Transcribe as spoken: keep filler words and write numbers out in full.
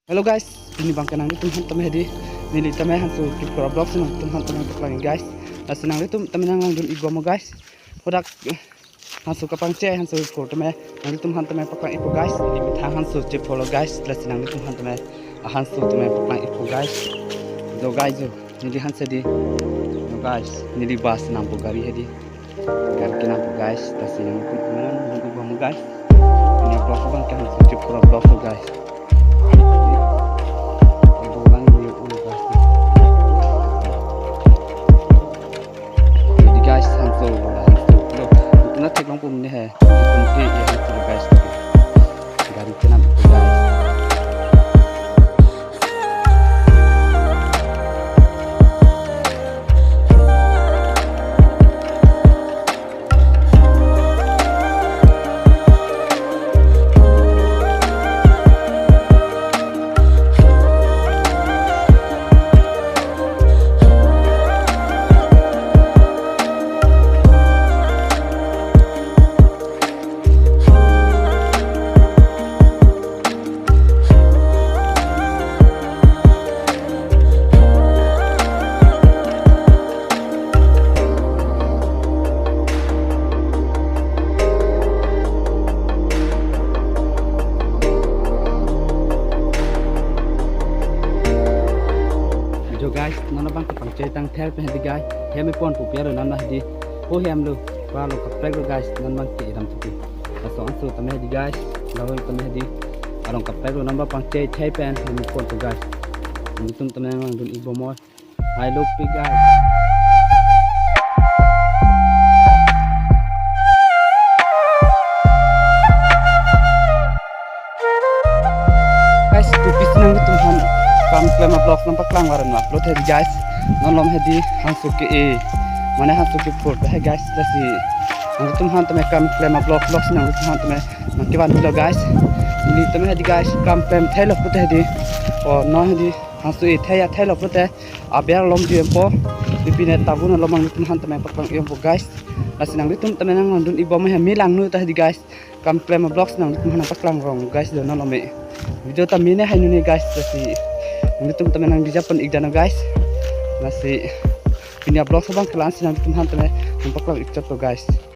Hello guys, pini abang ke nanglitum aphan tame hedi, neli tame hanso kephur a-vlog si nanglitum aphan tame paklang guys. Lasi nanglitum tame nanglangdun-ik bom guys. Hadak, eh, hanso kapangchei, hanso kephur tame nanglitum aphan tame paklang-ikpo guys. Neli methang hanso chephurlo guys. Lasi nanglitum aphan tame, ah, hanso tame paklang-ikpo guys. Jo guys jo, neli hanso hedi. Jo guys, neli bus nangpo, gari hedi. Gari kenangpo guys, lasi nanglitum tame nanglangdun-ik bom guys. Pini a-vlog abang ke hanso chephur a-vlog lo guys. Ibu lang ni ulo guys. Hedi guys, hanso, hanso lo. Itum na theklongpo ne he. Itum ke ya hanso lo guys. Gari kenangpo guys. Jo guys, non abang ke pangchei tang ther pen hedi guys. Hem epon pupiar non hedi. Ho hem lo, pa lo kaprek lo guys, non abang ke iram tupi. Laso anso tame hedi guys, lahei tame hedi. Arong kaprek lo, non abang pangchei thei pen hem epon tu guys. Nanglitum tame nanglangdun-ik bom oi. Hai lo pi guys. Guys, tupisi nanglitum aphan kam klem a-vlog nangpaklang varen ma upload hedi guys. Non malom hedi hanso ke-e, mane hanso kephur ta he guys. Lasi nanglitum aphan tame kam klem a-vlog, vlog si nanglitum aphan tame nangkevan pilo guys. Neli tame hedi guys, kam klem theilo pulote hedi. O non hedi hanso e thei, a theilo pulote aber lom juyempo. Pipi ne tabun alom nanglitum aphan tame paklang-ikpo guys. Lasi nanglitum tame nanglangdun-ik bom he, me langno ta hedi guys. Kam klem a-vlog si nanglitum aphan paklang rong guys, jo non malom e. Video ta mene hai nune guys, lasi nanglitum tame nangjapon-ik dano guys. Lasi pini a-vlog abang ke la-an si nanglitum aphan tame nangpaklang-ik chotpo guys.